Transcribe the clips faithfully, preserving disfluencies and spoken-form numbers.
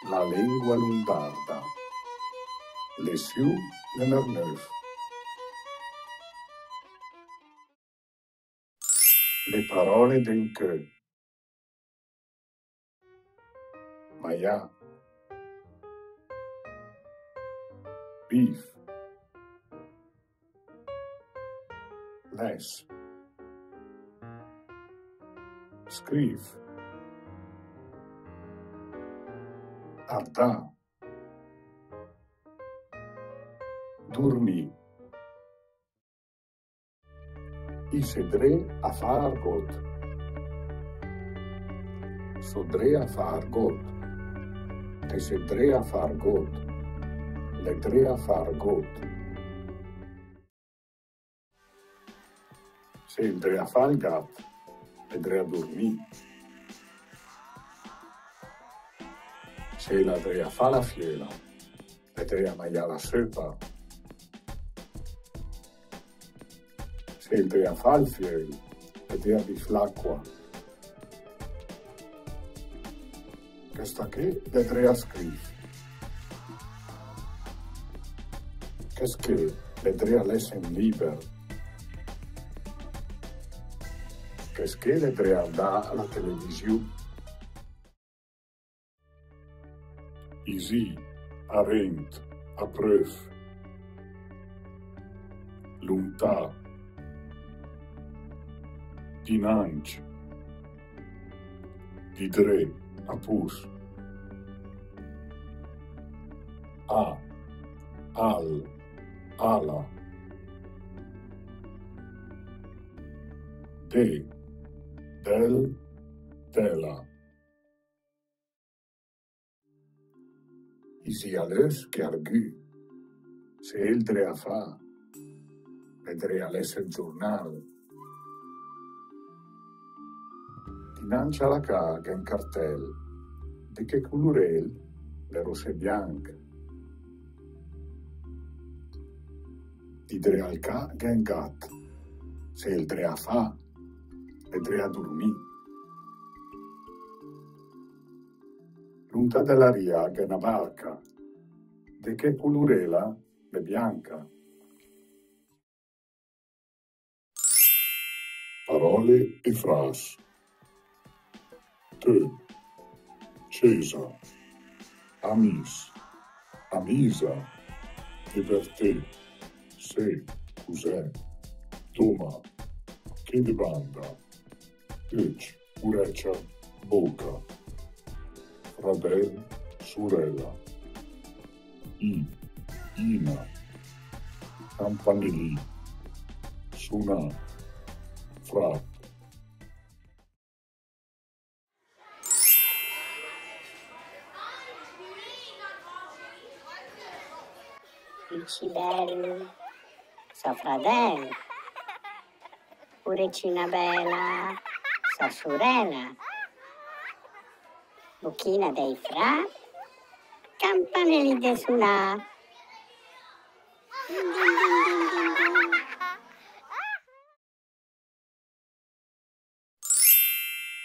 La lengua lombarda. Lesiù nömer növ. Le parole d'incö. Maià. Bif. Lès. Scriv. Ardà. Durmì. I se dré a fà argót. So dré a fà argót. Te sé dré a fà argót. L'è dré a fà argót. Sé dré a fà 'l gat, l'è dré a durmì. Sé la dré a fà la fiöla, l'è dré a maià la söpa. Sé dré a fà 'l fiöl, l'è dré a bif l'aqua. Chèsta ché l'è dré a scriv. Chèst ché l'è dré a lès ü liber. Chèst ché l'è dré a ardà la televisiù. Isé, arènt, apröv. Lontà. Dinanc. Di dré, a pus. A, al, ala. De, del, dela. Isé a lös che argü. Sé dré a fà, l'è dré a lès ol giurnal. Dinanc a la cà gh'è ü cartèl. De che culur él? L'è ros e bianch. Di dré al cà gh'è ü gat. Sé dré a fà, l'è dré a durmì. Lontà de la ria gh'è öna barca. De che culur éla? L'è bianca. Parole e fras. Tö, cesa, amis, amisa, e per te, se, cus'è, doma, che de banda, öcc, urecia, boca, fradèl, surela, i, ina, campanelì, sunà, frat. Lucibèl, sò fradèl. Urecina bèla, sò surèla. Bochina dei frat, campanelì de sunà. Din, din, din, din, din.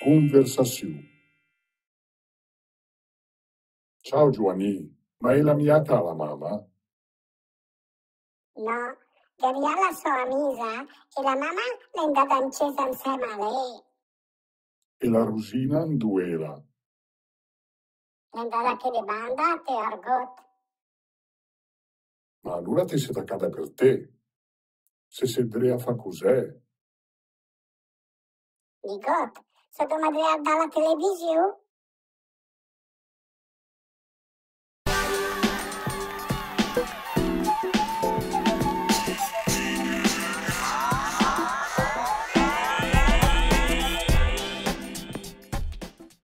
Conversasiù. Ciao Giuanì, ma éla mia a cà la mama? No, gh'è mia la sò amisa e la mama l'è 'ndada in cesa insèma a lé. E la Rusina 'ndo éla? L'è 'ndada che de banda, te argót. Ma alura te sé tacada per te. Se sé dré a fà cus'è? Digót, só dóma dré a ardà la televisiù.